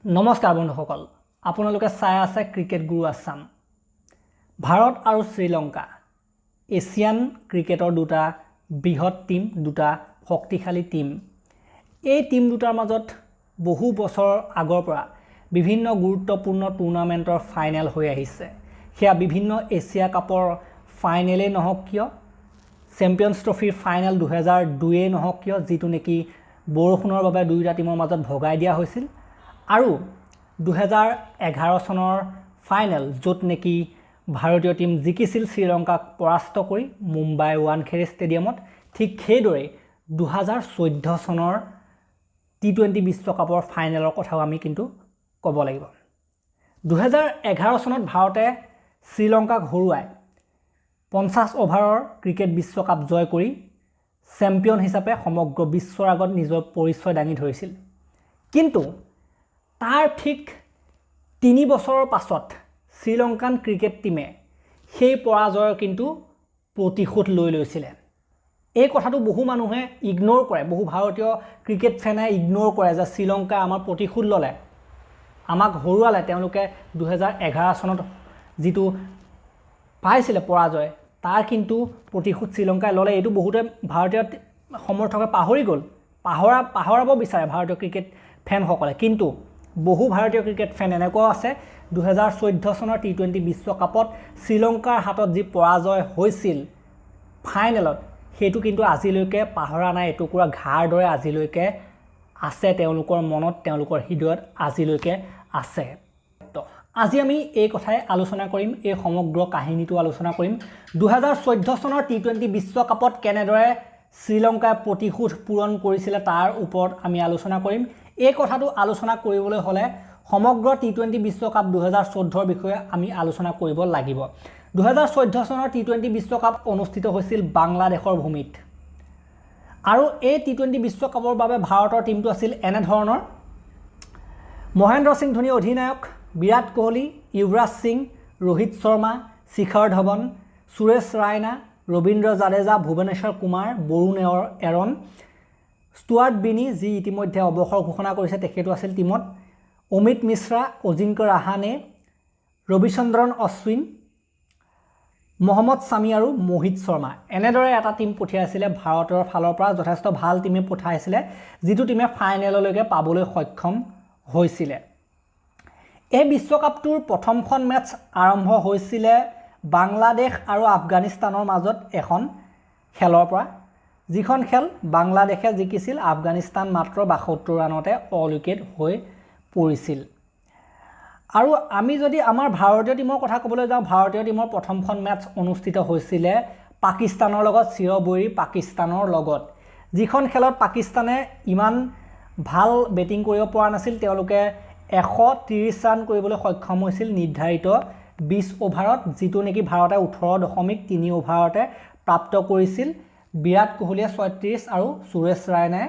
নমস্কাৰ বন্ধুসকল, আপোনালোকে চাই আছে ক্ৰিকেট গুৰু আছাম। ভাৰত আৰু শ্ৰীলংকা এছিয়ান ক্ৰিকেটৰ দুটা বৃহৎ টীম, দুটা শক্তিশালী টীম। এই টীম দুটাৰ মাজত বহু বছৰৰ আগৰ পৰা বিভিন্ন গুৰুত্বপূৰ্ণ টুৰ্ণামেণ্টৰ ফাইনেল হৈ আহিছে। সেয়া বিভিন্ন এছিয়া কাপৰ ফাইনেলেই নহওক কিয়, চেম্পিয়নছ ট্ৰফিৰ ফাইনেল 2002য়েই নহওক কিয়, যিটো নেকি বৰষুণৰ বাবে দুয়োটা টীমৰ মাজত ভগাই দিয়া হৈছিল, আৰু 2011 চনৰ ফাইনেল, য'ত নেকি ভাৰতীয় টীম জিকিছিল শ্ৰীলংকাক পৰাস্ত কৰি মুম্বাই ৱানখেড়ে ষ্টেডিয়ামত। ঠিক সেইদৰেই 2014 চনৰ টি-20 বিশ্বকাপৰ ফাইনেলৰ কথাও আমি কিন্তু ক'ব লাগিব। 2011 চনত ভাৰতে শ্ৰীলংকাক হৰুৱাই 50 অভাৰৰ ক্ৰিকেট বিশ্বকাপ জয় কৰি চেম্পিয়ন হিচাপে সমগ্ৰ বিশ্বৰ আগত নিজৰ পৰিচয় দাঙি ধৰিছিল। কিন্তু তাৰ ঠিক 3 বছৰৰ পাছত শ্ৰীলংকান ক্ৰিকেট টীমে সেই পৰাজয়ৰ কিন্তু প্ৰতিশোধ লৈ লৈছিলে। এই কথাটো বহু মানুহে ইগন'ৰ কৰে, বহু ভাৰতীয় ক্ৰিকেট ফেনে ইগন'ৰ কৰে যে শ্ৰীলংকাই আমাৰ প্ৰতিশোধ ল'লে, আমাক হৰুৱালে। তেওঁলোকে 2011 চনত যিটো পাইছিলে পৰাজয়, তাৰ কিন্তু প্ৰতিশোধ শ্ৰীলংকাই ল'লে। এইটো বহুতে ভাৰতীয় সমৰ্থকে পাহৰি গ'ল, পাহৰাব বিচাৰে ভাৰতীয় ক্ৰিকেট ফেনসকলে। কিন্তু বহু ভাৰতীয় ক্ৰিকেট ফেন এনেকুৱাও আছে, 2014 চনৰ টি-20 বিশ্বকাপত শ্ৰীলংকাৰ হাতত যি পৰাজয় হৈছিল ফাইনেলত, সেইটো কিন্তু আজিলৈকে পাহৰা নাই। এটুকুৰা ঘাঁৰ দৰে আজিলৈকে আছে তেওঁলোকৰ মনত, তেওঁলোকৰ হৃদয়ত আজিলৈকে আছে। তো আজি আমি এই কথাই আলোচনা কৰিম, এই সমগ্ৰ কাহিনীটো আলোচনা কৰিম। 2014 চনৰ টি-20 বিশ্বকাপত কেনেদৰে শ্ৰীলংকাই প্ৰতিশোধ পূৰণ কৰিছিলে, তাৰ ওপৰত আমি আলোচনা কৰিম। এই কথাটো আলোচনা কৰিবলৈ হ'লে সমগ্ৰ টি-20 বিশ্বকাপ 2014ৰ বিষয়ে আমি আলোচনা কৰিব লাগিব। 2014 চনৰ টি-20 বিশ্বকাপ অনুষ্ঠিত হৈছিল বাংলাদেশৰ ভূমিত আৰু এই টি-20 বিশ্বকাপৰ বাবে ভাৰতৰ টীমটো আছিল এনেধৰণৰ: মহেন্দ্ৰ সিং ধোনী অধিনায়ক, বিৰাট কোহলি, যুৱৰাজ সিং, ৰোহিত শৰ্মা, শিখৰ ধৱন, সুৰেশ ৰাইনা, ৰবীন্দ্ৰ জাদেজা, ভুৱনেশ্বৰ কুমাৰ, বৰুণ এৰন, ষ্টুৱাৰ্ট বিনি, যি ইতিমধ্যে অৱসৰ ঘোষণা কৰিছে, তেখেতো আছিল টীমত, অমিত মিশ্ৰা, অজিংক্য ৰাহানে, ৰবিচন্দ্ৰন অশ্বিন, মহম্মদ ছামী আৰু মোহিত শৰ্মা। এনেদৰে এটা টীম পঠিয়াইছিলে ভাৰতৰ ফালৰ পৰা। যথেষ্ট ভাল টীমে পঠাইছিলে, যিটো টীমে ফাইনেললৈকে পাবলৈ সক্ষম হৈছিলে। এই বিশ্বকাপটোৰ প্ৰথমখন মেটচ আৰম্ভ হৈছিলে বাংলাদেশ আৰু আফগানিস্তানৰ মাজত এখন খেলৰ পৰা, যিখন খেল বাংলাদেশে জিকিছিল। আফগানিস্তান মাত্ৰ 72 ৰাণতে অল উইকেট হৈ পৰিছিল। আৰু আমি যদি আমাৰ ভাৰতীয় টীমৰ কথা ক'বলৈ যাওঁ, ভাৰতীয় টীমৰ প্ৰথমখন মেটচ অনুষ্ঠিত হৈছিলে পাকিস্তানৰ লগত, চিৰবৈৰী পাকিস্তানৰ লগত, যিখন খেলত পাকিস্তানে ইমান ভাল বেটিং কৰিব পৰা নাছিল। তেওঁলোকে 130 ৰান কৰিবলৈ সক্ষম হৈছিল নিৰ্ধাৰিত 20 অভাৰত, যিটো নেকি ভাৰতে 18.3 অভাৰতে প্ৰাপ্ত কৰিছিল। বিৰাট কোহলিয়ে 36 আৰু সুৰেশ ৰাইনাই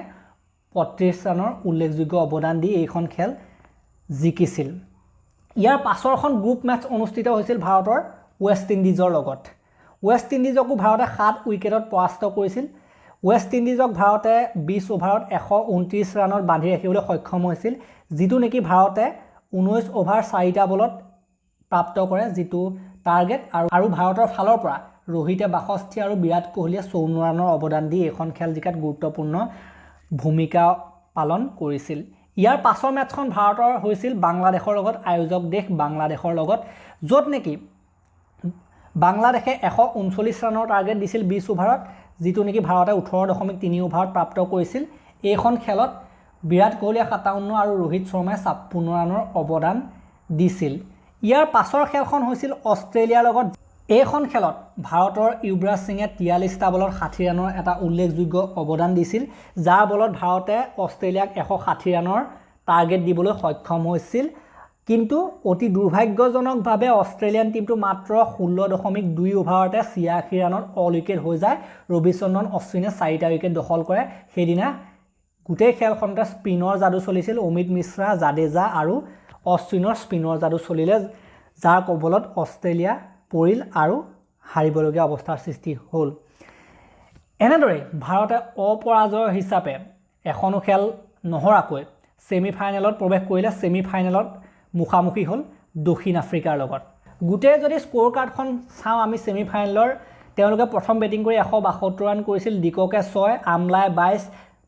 35 ৰানৰ উল্লেখযোগ্য অৱদান দি এইখন খেল জিকিছিল। ইয়াৰ পাছৰখন গ্ৰুপ মেটচ অনুষ্ঠিত হৈছিল ভাৰতৰ ৱেষ্ট ইণ্ডিজৰ লগত। ৱেষ্ট ইণ্ডিজকো ভাৰতে 7 উইকেটত পৰাস্ত কৰিছিল। ৱেষ্ট ইণ্ডিজক ভাৰতে 20 অভাৰত 129 ৰানত বান্ধি ৰাখিবলৈ সক্ষম হৈছিল, যিটো নেকি ভাৰতে 19 অভাৰ 4টা বলত প্ৰাপ্ত কৰে যিটো টাৰ্গেট। আৰু ভাৰতৰ ফালৰ পৰা ৰোহিতে 62 আৰু বিৰাট কোহলিয়ে 54 ৰানৰ অৱদান দি এইখন খেল জিকাত গুৰুত্বপূৰ্ণ ভূমিকা পালন কৰিছিল। ইয়াৰ পাছৰ মেটচখন ভাৰতৰ হৈছিল বাংলাদেশৰ লগত, আয়োজক দেশ বাংলাদেশৰ লগত, য'ত নেকি বাংলাদেশে 139 ৰানৰ টাৰ্গেট দিছিল 20 অভাৰত, যিটো নেকি ভাৰতে 18.3 অভাৰত প্ৰাপ্ত কৰিছিল। এইখন খেলত বিৰাট কোহলিয়ে 57 আৰু ৰোহিত শৰ্মাই 56 ৰানৰ অৱদান দিছিল। ইয়াৰ পাছৰ খেলখন হৈছিল অষ্ট্ৰেলিয়াৰ লগত। এইখন খেলত ভাৰতৰ যুৱৰাজ সিঙে 43টা বলত 60 ৰানৰ এটা উল্লেখযোগ্য অৱদান দিছিল, যাৰ বলত ভাৰতে অষ্ট্ৰেলিয়াক 160 ৰানৰ টাৰ্গেট দিবলৈ সক্ষম হৈছিল। কিন্তু অতি দুৰ্ভাগ্যজনকভাৱে অষ্ট্ৰেলিয়ান টীমটো মাত্ৰ 16.2 অভাৰতে 86 ৰানত অল উইকেট হৈ যায়। ৰবিচন্দ্ৰন অশ্বিনে চাৰিটা উইকেট দখল কৰে। সেইদিনা গোটেই খেলখনতে স্পিনৰ যাদু চলিছিল। অমিত মিশ্ৰা, জাদেজা আৰু অশ্বিনৰ স্পিনৰ যাদু চলিলে, যাৰ কবলত অষ্ট্ৰেলিয়া পৰিল আৰু হাৰিবলগীয়া অৱস্থাৰ সৃষ্টি হ'ল। এনেদৰেই ভাৰতে অপৰাজয় হিচাপে এখনো খেল নহৰাকৈ ছেমি ফাইনেলত প্ৰৱেশ কৰিলে। ছেমি ফাইনেলত মুখামুখি হ'ল দক্ষিণ আফ্ৰিকাৰ লগত। গোটেই যদি স্ক'ৰ কাৰ্ডখন চাওঁ আমি ছেমি ফাইনেলৰ, তেওঁলোকে প্ৰথম বেটিং কৰি 172 ৰান কৰিছিল। ডিককে 6, আমলাই 22,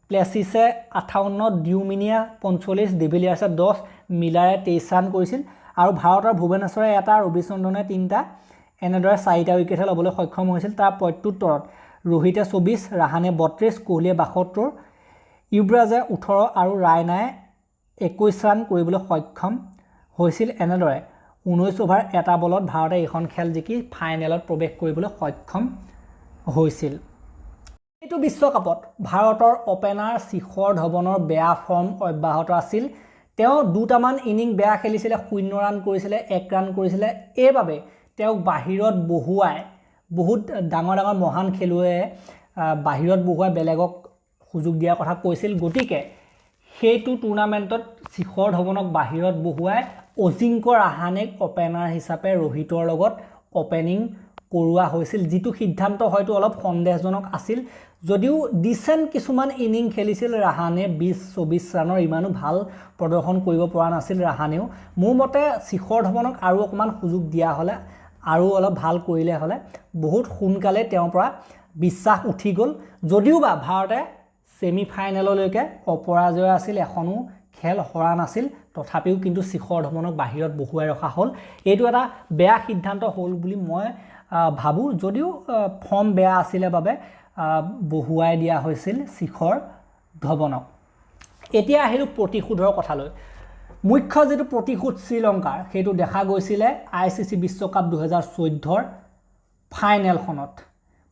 প্লেচিছে 58, ডিউমিনিয়া 45, ডিভিলিয়াৰ্ছে 10, মিলাৰে 23 ৰান কৰিছিল আৰু ভাৰতৰ ভুৱনেশ্বৰে এটা, ৰবিচন্দ্ৰনে 3টা, এনেদৰে 4টা উইকেটহে ল'বলৈ সক্ষম হৈছিল। তাৰ প্ৰত্যুত্তৰত ৰোহিতে 24, ৰাহানে 32, কোহলিয়ে 72, ইউবৰাজে 18 আৰু ৰাইনাই 21 ৰান কৰিবলৈ সক্ষম হৈছিল। এনেদৰে 19 অভাৰ এটা বলত ভাৰতে এইখন খেল জিকি ফাইনেলত প্ৰৱেশ কৰিবলৈ সক্ষম হৈছিল। এইটো বিশ্বকাপত ভাৰতৰ অ'পেনাৰ শিখৰ ধৱনৰ বেয়া ফৰ্ম অব্যাহত আছিল। তেওঁ দুটামান ইনিং বেয়া খেলিছিলে, 0 ৰান কৰিছিলে, 1 ৰান কৰিছিলে। এইবাবে তেওঁক বাহিৰত বহুৱাই বহুত ডাঙৰ ডাঙৰ মহান খেলুৱৈয়ে বাহিৰত বহুৱাই বেলেগক সুযোগ দিয়াৰ কথা কৈছিল। গতিকে সেইটো টুৰ্ণামেণ্টত শিখৰ ধৱনক বাহিৰত বহুৱাই অজিংক্য ৰাহানেক অ'পেনাৰ হিচাপে ৰোহিতৰ লগত অ'পেনিং কৰোৱা হৈছিল, যিটো সিদ্ধান্ত হয়তো অলপ সন্দেহজনক আছিল। যদিও ডিচেণ্ট কিছুমান ইনিং খেলিছিল ৰাহানে, 20-24 ৰানৰ, ইমানো ভাল প্ৰদৰ্শন কৰিব পৰা নাছিল ৰাহানেও। মোৰ মতে শিখৰ ধৱনক আৰু অকণমান সুযোগ দিয়া হ'লে আৰু অলপ ভাল কৰিলে হ'লে। বহুত সোনকালে তেওঁৰ পৰা বিশ্বাস উঠি গ'ল। যদিওবা ভাৰতে ছেমি ফাইনেললৈকে অপৰাজয় আছিল, এখনো খেল হৰা নাছিল, তথাপিও কিন্তু শিখৰ ধৱনক বাহিৰত বহুৱাই ৰখা হ'ল। এইটো এটা বেয়া সিদ্ধান্ত হ'ল বুলি মই ভাবোঁ। যদিও ফৰ্ম বেয়া আছিলে বাবে বহুৱাই দিয়া হৈছিল শিখৰ ধৱনক। এতিয়া আহিলোঁ প্ৰতিশোধৰ কথালৈ। মুখ্য যিটো প্ৰতিশোধ শ্ৰীলংকাৰ, সেইটো দেখা গৈছিলে আইচিচি বিশ্বকাপ 2014ৰ ফাইনেলখনত।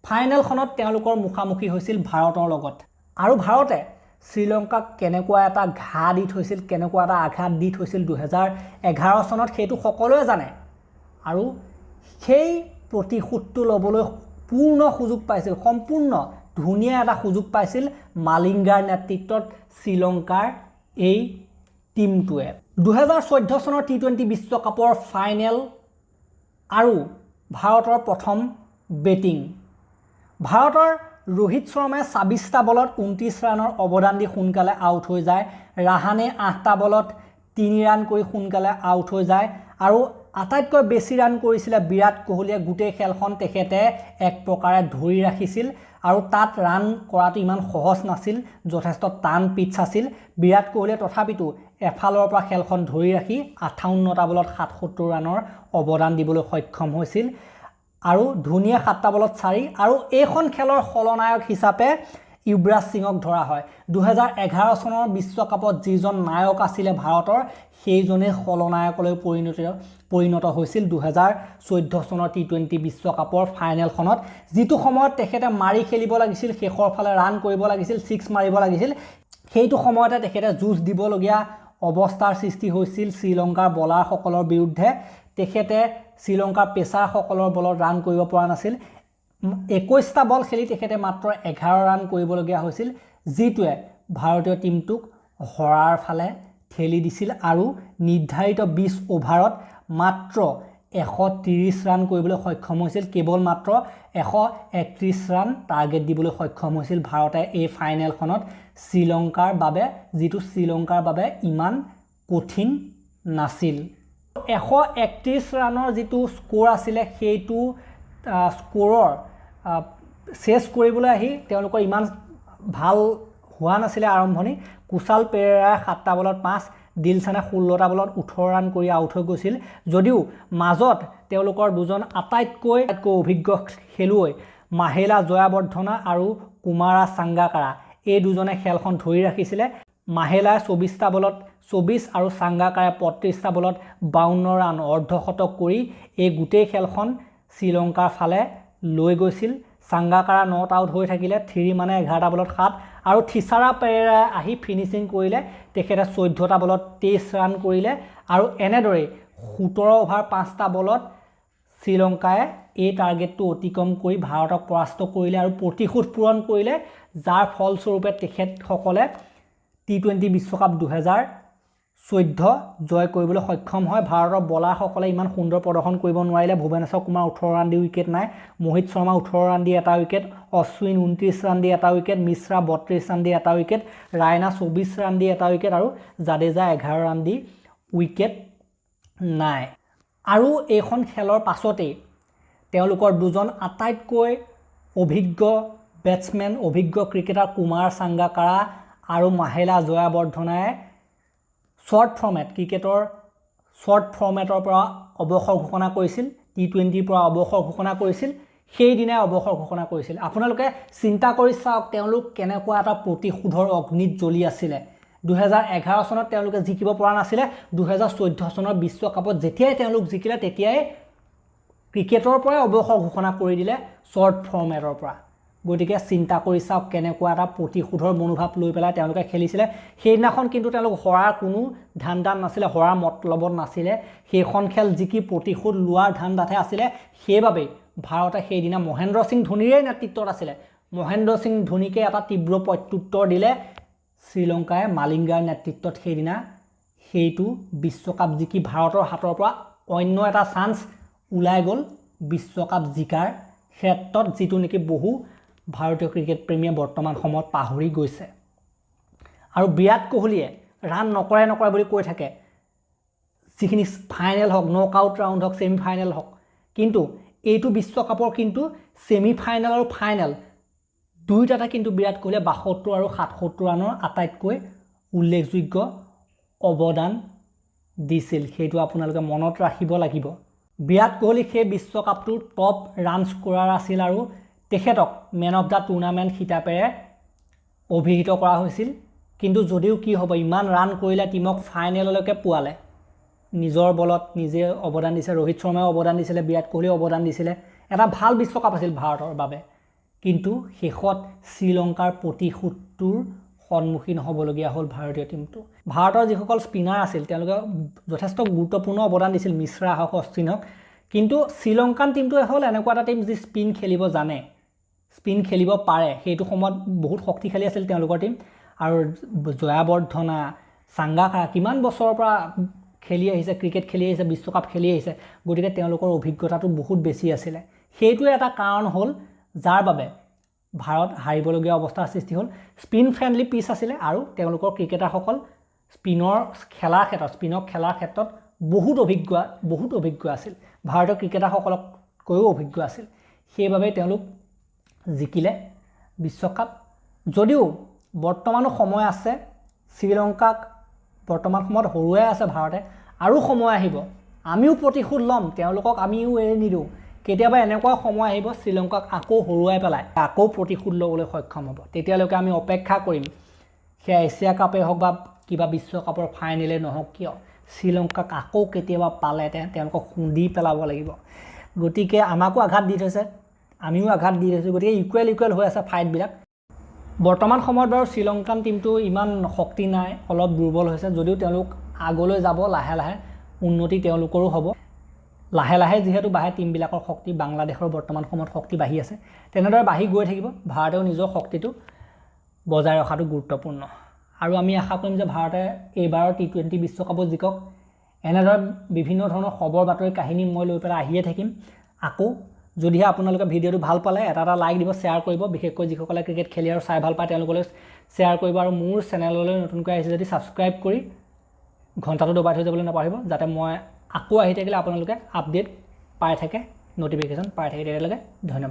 ফাইনেলখনত তেওঁলোকৰ মুখামুখি হৈছিল ভাৰতৰ লগত আৰু ভাৰতে শ্ৰীলংকাক কেনেকুৱা এটা ঘাঁ দি থৈছিল, কেনেকুৱা এটা আঘাত দি থৈছিল 2011 চনত, সেইটো সকলোৱে জানে। আৰু সেই প্ৰতিশোধটো ল'বলৈ পূৰ্ণ সুযোগ পাইছিল, সম্পূৰ্ণ ধুনীয়া এটা সুযোগ পাইছিল মালিংগাৰ নেতৃত্বত শ্ৰীলংকাৰ এই টীমটোৱে। 2014 চনৰ টি-20 বিশ্বকাপৰ ফাইনেল আৰু ভাৰতৰ প্ৰথম বেটিং। ভাৰতৰ ৰোহিত শৰ্মাই 26টা বলত 29 ৰানৰ অৱদান দি সোনকালে আউট হৈ যায়। ৰাহানে 8টা বলত 3 ৰান কৰি সোনকালে আউট হৈ যায় আৰু আটাইতকৈ বেছি ৰান কৰিছিলে বিৰাট কোহলিয়ে। গোটেই খেলখন তেখেতে এক প্ৰকাৰে ধৰি ৰাখিছিল আৰু তাত ৰান কৰাটো ইমান সহজ নাছিল, যথেষ্ট টান পিটছ আছিল। বিৰাট কোহলিয়ে তথাপিতো এফালৰ পৰা খেলখন ধৰি ৰাখি 58টা বলত 77 ৰানৰ অৱদান দিবলৈ সক্ষম হৈছিল আৰু ধোনীয়ে 7টা বলত 4। আৰু এইখন খেলৰ খলনায়ক হিচাপে যুৱৰাজ সিঙক ধৰা হয়। 2011 চনৰ বিশ্বকাপত যিজন নায়ক আছিলে ভাৰতৰ, সেইজনেই খলনায়কলৈ পৰিণত হৈছিল 2014 চনৰ টি-20 বিশ্বকাপৰ ফাইনেলখনত। যিটো সময়ত তেখেতে মাৰি খেলিব লাগিছিল, শেষৰ ফালে ৰান কৰিব লাগিছিল, ছিক্স মাৰিব লাগিছিল, সেইটো সময়তে তেখেতে যুঁজ দিবলগীয়া অৱস্থাৰ সৃষ্টি হৈছিল শ্ৰীলংকাৰ বলাৰসকলৰ বিৰুদ্ধে। তেখেতে শ্ৰীলংকাৰ পেচাৰসকলৰ বলত ৰান কৰিব পৰা নাছিল। 21টা বল খেলি তেখেতে মাত্ৰ 11 ৰান কৰিবলগীয়া হৈছিল, যিটোৱে ভাৰতীয় টীমটোক হৰাৰ ফালে ঠেলি দিছিল আৰু নিৰ্ধাৰিত 20 অভাৰত মাত্ৰ 130 ৰান কৰিবলৈ সক্ষম হৈছিল। কেৱল মাত্ৰ 131 ৰান টাৰ্গেট দিবলৈ সক্ষম হৈছিল ভাৰতে এই ফাইনেলখনত শ্ৰীলংকাৰ বাবে, যিটো শ্ৰীলংকাৰ বাবে ইমান কঠিন নাছিল। 131 ৰানৰ যিটো স্ক'ৰ আছিলে, সেইটো স্ক'ৰৰ চেছ কৰিবলৈ আহি তেওঁলোকৰ ইমান ভাল হোৱা নাছিলে আৰম্ভণি। কুশাল পেৰেৰাই 7টা বলত 5, দিলচানে 16টা বলত 18 ৰান কৰি আউট হৈ গৈছিল। যদিও মাজত তেওঁলোকৰ দুজন আটাইতকৈ অভিজ্ঞ খেলুৱৈ মাহেলা জয়াবৰ্ধনা আৰু কুমাৰা চাংগাকাৰা, এই দুজনে খেলখন ধৰি ৰাখিছিলে। মাহেলাই 24টা বলত 24 আৰু চাংগাকাৰাই 35টা বলত 52 ৰান অৰ্ধশতক কৰি এই গোটেই খেলখন শ্ৰীলংকাৰ ফালে লৈ গৈছিল। চাংগাকাৰা not out হৈ থাকিলে, থিৰিমানে 11টা বলত 7 আৰু থিচাৰা পেৰেৰাই আহি ফিনিচিং কৰিলে। তেখেতে 14টা বলত 23 ৰান কৰিলে আৰু এনেদৰেই 17 অভাৰ 5টা বলত শ্ৰীলংকাই এই টাৰ্গেটটো অতিক্ৰম কৰি ভাৰতক পৰাস্ত কৰিলে আৰু প্ৰতিশোধ পূৰণ কৰিলে, যাৰ ফলস্বৰূপে তেখেতসকলে টি-20 বিশ্বকাপ 2014 14 জয় কৰিবলৈ সক্ষম হয়। ভাৰতৰ বলাৰসকলে ইমান সুন্দৰ প্ৰদৰ্শন কৰিব নোৱাৰিলে। ভুৱনেশ্বৰ কুমাৰ 18 ৰান দি উইকেট নাই, মোহিত শৰ্মা 18 ৰান দি এটা উইকেট, অশ্বিন 29 ৰান দি এটা উইকেট, মিশ্ৰা 32 ৰান দি এটা উইকেট, ৰাইনা 24 ৰান দি এটা উইকেট আৰু জাদেজা 11 ৰান দি উইকেট নাই। আৰু এইখন খেলৰ পাছতেই তেওঁলোকৰ দুজন আটাইতকৈ অভিজ্ঞ বেটছমেন, অভিজ্ঞ ক্ৰিকেটাৰ কুমাৰ ছাংগাকাৰা আৰু মাহেলা জয়াবৰ্ধনাই শ্বৰ্ট ফৰ্মেট ক্ৰিকেটৰ শ্বৰ্ট ফৰ্মেটৰ পৰা অৱসৰ ঘোষণা কৰিছিল, টি20ৰ পৰা অৱসৰ ঘোষণা কৰিছিল, সেইদিনাই অৱসৰ ঘোষণা কৰিছিল। আপোনালোকে চিন্তা কৰি চাওক তেওঁলোক কেনেকুৱা এটা প্ৰতিশোধৰ অগ্নিত জ্বলি আছিলে। 2011 চনত তেওঁলোকে জিকিব পৰা নাছিলে, 2014 চনৰ বিশ্বকাপত যেতিয়াই তেওঁলোক জিকিলে তেতিয়াই ক্ৰিকেটৰ পৰাই অৱসৰ ঘোষণা কৰি দিলে শ্বৰ্ট ফৰ্মেটৰ পৰা। গতিকে চিন্তা কৰি চাওক কেনেকুৱা এটা প্ৰতিশোধৰ মনোভাৱ লৈ পেলাই তেওঁলোকে খেলিছিলে। সেইদিনাখন কিন্তু তেওঁলোক হৰাৰ কোনো ধান্দাত নাছিলে, হৰাৰ মতলবত নাছিলে, সেইখন খেল জিকি প্ৰতিশোধ লোৱাৰ ধান্দাতহে আছিলে। সেইবাবেই ভাৰতে সেইদিনা মহেন্দ্ৰ সিং ধোনীৰে নেতৃত্বত আছিলে, মহেন্দ্ৰ সিং ধোনীকে এটা তীব্ৰ প্ৰত্যুত্তৰ দিলে শ্ৰীলংকাই মালিংগাৰ নেতৃত্বত। সেইদিনা সেইটো বিশ্বকাপ জিকি ভাৰতৰ হাতৰ পৰা অন্য এটা চান্স ওলাই গ'ল বিশ্বকাপ জিকাৰ ক্ষেত্ৰত, যিটো নেকি বহু ভাৰতীয় ক্ৰিকেট প্ৰেমীয়ে বৰ্তমান সময়ত পাহৰি গৈছে। আৰু বিৰাট কোহলিয়ে ৰান নকৰে নকৰে বুলি কৈ থাকে, যিখিনি ফাইনেল হওক, নক আউট ৰাউণ্ড হওক, ছেমি ফাইনেল হওক, কিন্তু এইটো বিশ্বকাপৰ কিন্তু ছেমি ফাইনেল আৰু ফাইনেল দুয়োটাতে কিন্তু বিৰাট কোহলিয়ে 72 আৰু 77 ৰানৰ আটাইতকৈ উল্লেখযোগ্য অৱদান দিছিল। সেইটো আপোনালোকে মনত ৰাখিব লাগিব। বিৰাট কোহলি সেই বিশ্বকাপটোৰ টপ ৰান স্ক'ৰাৰ আছিল আৰু তেখেতক মেন অফ the tournament খিতাপেৰে অভিহিত কৰা হৈছিল। কিন্তু যদিও কি হ'ব, ইমান ৰান কৰিলে, টীমক ফাইনেললৈকে পোৱালে, নিজৰ বলত নিজে অৱদান দিছে, ৰোহিত শৰ্মাও অৱদান দিছিলে, বিৰাট কোহলিও অৱদান দিছিলে, এটা ভাল বিশ্বকাপ আছিল ভাৰতৰ বাবে। কিন্তু শেষত শ্ৰীলংকাৰ প্ৰতিশোধটোৰ সন্মুখীন হ'বলগীয়া হ'ল ভাৰতীয় টীমটো। ভাৰতৰ যিসকল স্পিনাৰ আছিল তেওঁলোকে যথেষ্ট গুৰুত্বপূৰ্ণ অৱদান দিছিল, মিশ্ৰা হওক, অশ্বিন হওক। কিন্তু শ্ৰীলংকান টীমটোৱে হ'ল এনেকুৱা এটা টীম যি স্পিন খেলিব জানে, স্পিন খেলিব পাৰে। সেইটো সময়ত বহুত শক্তিশালী আছিল তেওঁলোকৰ টীম। আৰু জয়াবৰ্ধনা, ছাংগাকাৰা কিমান বছৰৰ পৰা খেলি আহিছে, ক্ৰিকেট খেলি আহিছে, বিশ্বকাপ খেলি আহিছে, গতিকে তেওঁলোকৰ অভিজ্ঞতাটো বহুত বেছি আছিলে। সেইটোৱে এটা কাৰণ হ'ল যাৰ বাবে ভাৰত হাৰিবলগীয়া অৱস্থাৰ সৃষ্টি হ'ল। স্পিন ফ্ৰেণ্ডলি পিচ আছিলে আৰু তেওঁলোকৰ ক্ৰিকেটাৰসকল স্পিনৰ খেলাৰ ক্ষেত্ৰত, স্পিনক খেলাৰ ক্ষেত্ৰত বহুত অভিজ্ঞ আছিল, ভাৰতীয় ক্ৰিকেটাৰসকলতকৈও অভিজ্ঞ আছিল। সেইবাবে তেওঁলোক জিকিলে বিশ্বকাপ। যদিও বৰ্তমানো সময় আছে, শ্ৰীলংকাক বৰ্তমান সময়ত হৰুৱাই আছে ভাৰতে, আৰু সময় আহিব, আমিও প্ৰতিশোধ ল'ম, তেওঁলোকক আমিও এৰি নিদিওঁ। কেতিয়াবা এনেকুৱা সময় আহিব শ্ৰীলংকাক আকৌ হৰুৱাই পেলাই আকৌ প্ৰতিশোধ ল'বলৈ সক্ষম হ'ব। তেতিয়ালৈকে আমি অপেক্ষা কৰিম, সেয়া এছিয়া কাপেই হওক বা কিবা বিশ্বকাপৰ ফাইনেলেই নহওক কিয়, শ্ৰীলংকাক আকৌ কেতিয়াবা পালে তেওঁলোকক খুন্দি পেলাব লাগিব। গতিকে আমাকো আঘাত দি থৈছে, আমিও আঘাত দি থৈছোঁ, গতিকে ইকুৱেল ইকুৱেল হৈ আছে ফাইটবিলাক। বৰ্তমান সময়ত বাৰু শ্ৰীলংকান টীমটো ইমান শক্তি নাই, অলপ দুৰ্বল হৈছে, যদিও তেওঁলোক আগলৈ যাব, লাহে লাহে উন্নতি তেওঁলোকৰো হ'ব। লাহে লাহে যিহেতু বাঢ়ে টীমবিলাকৰ শক্তি, বাংলাদেশৰ বৰ্তমান সময়ত শক্তি বাঢ়ি আছে, তেনেদৰে বাঢ়ি গৈ থাকিব। ভাৰতেও নিজৰ শক্তিটো বজাই ৰখাটো গুৰুত্বপূৰ্ণ। আৰু আমি আশা কৰিম যে ভাৰতে এইবাৰৰ টি20 বিশ্বকাপত জিকক। এনেদৰে বিভিন্ন ধৰণৰ খবৰ বাতৰি কাহিনী মই লৈ পেলাই আহিয়ে থাকিম আকৌ। যদিহে আপোনালোকে ভিডিঅ'টো ভাল পালে এটা এটা লাইক দিব, শ্বেয়াৰ কৰিব, বিশেষকৈ যিসকলে ক্ৰিকেট খেলি আৰু চাই ভাল পায় তেওঁলোকলৈ শ্বেয়াৰ কৰিব। আৰু মোৰ চেনেললৈ নতুনকৈ আহিছে যদি ছাবস্ক্ৰাইব কৰি ঘণ্টাটো দবাই থৈ যাবলৈ নাপাহৰিব, যাতে মই আকৌ আহি থাকিলে আপোনালোকে আপডেট পাই থাকে, ন'টিফিকেশ্যন পাই থাকে। তেতিয়ালৈকে ধন্যবাদ।